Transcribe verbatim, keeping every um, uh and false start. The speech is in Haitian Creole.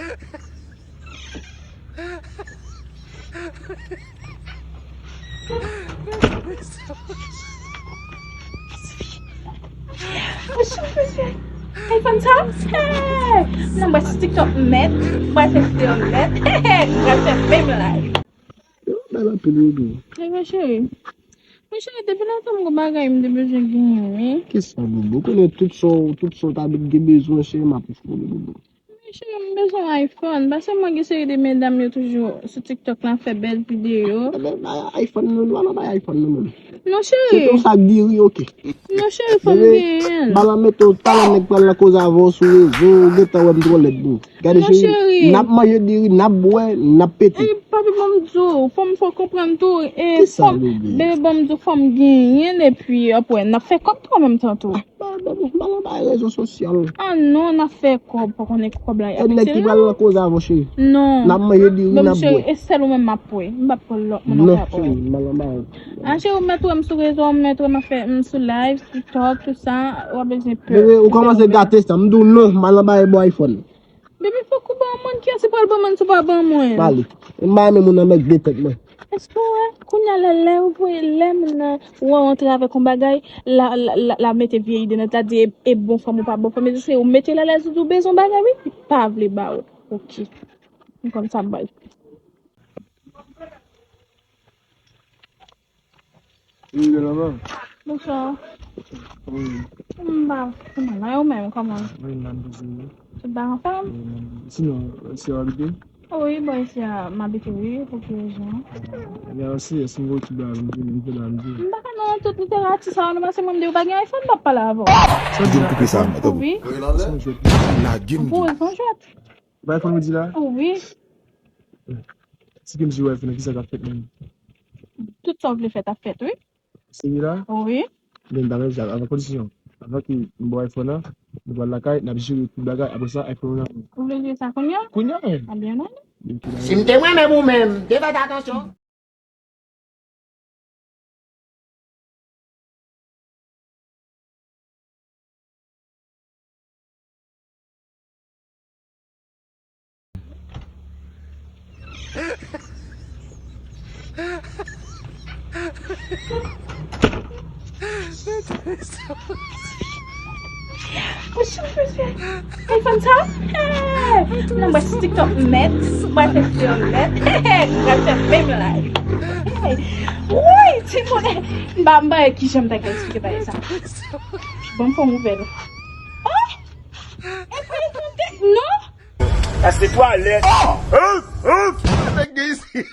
Mwen chofè, se iPhone sa? Hey! Nan mwen sou TikTok mèt, mwen fè videyo mèt. Hey, hey, mwen fè menm live. Yo, bèl anpil, wi, bro. Hey, mwen cheri. Mwen cheri, depi lontan m gon bagay m te bezwen genyen, wi. Kisa, bobo? Konnen tout sa, tout sa w ta gen bezwen, cheri, m ap ofri w, bobo. Men cheri, m bezwen iPhone. Paske m wè gen seri de medam yo toujou sou TikTok la fè bèl videyo. Ebyen, bay iPhone nou, nou pa nan bay iPhone nou menm. Non, cheri. Se tou sa k diri, oke. Non, cheri, fò m genyen l. Bebe, bala mete w, talè nèg pral nan koze avè w sou rezo, ou gentan wè m twò lèd, bro. Gade, cheri, n ap manje diri, n ap bwè, n ap pete. Ey, papi, ban m di w, fò m fè w konprann tou. E, kisa, bebe? Bebe, ban m di w, fò m genyen l, epi, apre, n ap fè kòb tou an menm tan tou. Ba, ba, ba, ba, ba, rezo sosyal. Ah non, n ap fè kòb, pa konnen kòb la. E nèg ki pral nan koze avè w, cheri. Non. N ap manje diri, n ap bwè. Cheri, e sèl ou menm m ap wè. M p ap pran lòt moun ankò. Non, cheri, m pa nan bagay. Ah, cheri, ou mèt wè m sou rezo, ou mèt wè m ap fè, m sou live, TikTok, tout sa, w ap bezwen pè. Bebe, ou kòmanse gate sa. M di w non, m pa nan bagay bò iPhone. Bebe, fòk ou ban mwen, kiyès ki pral ban mwen si w pa ban mwen? Pale. M pa renmen moun nan mèt de tèt mwen. Èske w wè, kounye a la, lè ou voye, lè moun nan wè w antre avèk yon bagay, la, la, la, la mete vye ide nan tèt, la di, e, e bon fanm ou pa bon fanm, e se ou mete l alèz, ou di w bezwen yon bagay, wi, li pa vle ba ou. Oke. M konn sa m bay. Wi, bèl manman. Bonswa. Wi. M pa, kòman la, ou menm, kòman? Wi, m ap byen, wi. Tout bagay anfòm? Wi, m ap byen. Sinon, se w abite? Wi, bò isi a, m abite, wi, pou ki rezon? Ah, men si, si m voye tout bagay, m vini, m fè bagay, m vini. M pa ka nan tout literati sa, non, paske mwen, m di ou pa gen iPhone, m p ap pale avè w. Sa w di la? Wi. Lage m. Pou rezon jwèt. Bay fò nou di la? Wi. Si ke m si w iPhone, kisa k ap fèt menm? Tout sa w vle fèt ap fèt, wi. Serye la? Wi. Men m ta renmen sa, avan kondisyon. Avan ke m ba w iPhone nan, nou pral lakay, n ap jere tout bagay, apre sa, iPhone nan. Ou vle jere sa kounye a? Kounye a menm. A byen, non. Si m te mwen menm ou menm, m te fè atansyon. Mwen chofè, se iPhone sa? Hey! Nan mwen sou TikTok mèt, mwen fè videyo mèt. Hey, hey, mwen fè menm live. Hey! Woy, ti moun. M pa, m pa wè kijan m ta ka eksplike bagay sa. Bon, m fè yon nouvèl. Oh! E pa iPhone tèt, non? Sa se twalèt. Nèg gen isi.